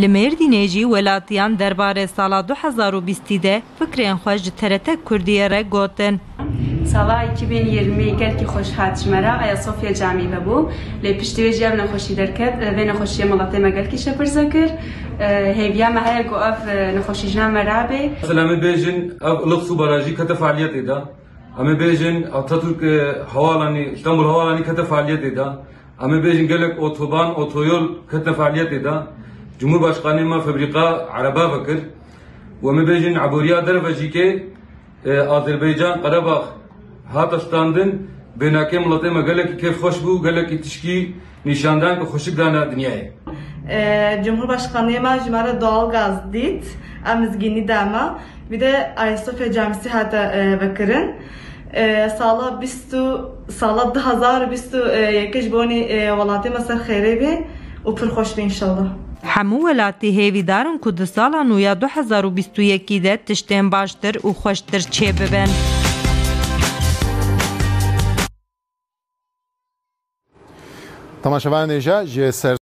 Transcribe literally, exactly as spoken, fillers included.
Li Mêrdînê jî welatiyan derbarê sala du hezar û bîstî de fikrên xwe ji T R T Kurdiyê re gotin. Sala iki bin yirmi gelkî xweş hat ji me re. Ayasofya Camî vebû. Lê piştî wê jî ev nexweşî derket. Vê nexweşiyê miletê me gelkî şepirze kir. Hêviya me heye ku ev nexweşî ji nav me rabe. Mesela, em ê bêjin, ev Ilıksu Barajî kete faaliyetê de. Em ê bêjin, Atatürk, e, Havalanî, Îstanbul Havalanî kete faaliyetê de. Em ê bêjin, gelek otoban, otoyol ketine faaliyetê de. Cumhurbaşkanê me febrîka ereba vekir. Û em ê bêjin, eboriya derve jî ke, e, Azerbaycan, Qerebax hate standin, vênakê miletê me gelekî kêfxweş bû, gelekî tişkî nîşandan ku xweşik dane dinyayê. E, Cumhurbaşkanê me ji me re doğal gaz dît, em mizgînî de me. Bir de Ayasofya Camisi hate, e, vekirin. E, sala bîst û, sala du hezar û bîst û yek ji bonî, e, welatê me ser xêrê bê û pir xweş bê înşallah. Hemû welatî hêvîdar in ku di sala nû ya du hezar û bîst û yekî de tiştên baştir û xweştir çêbibin. Temaşevanên hêja, ji ser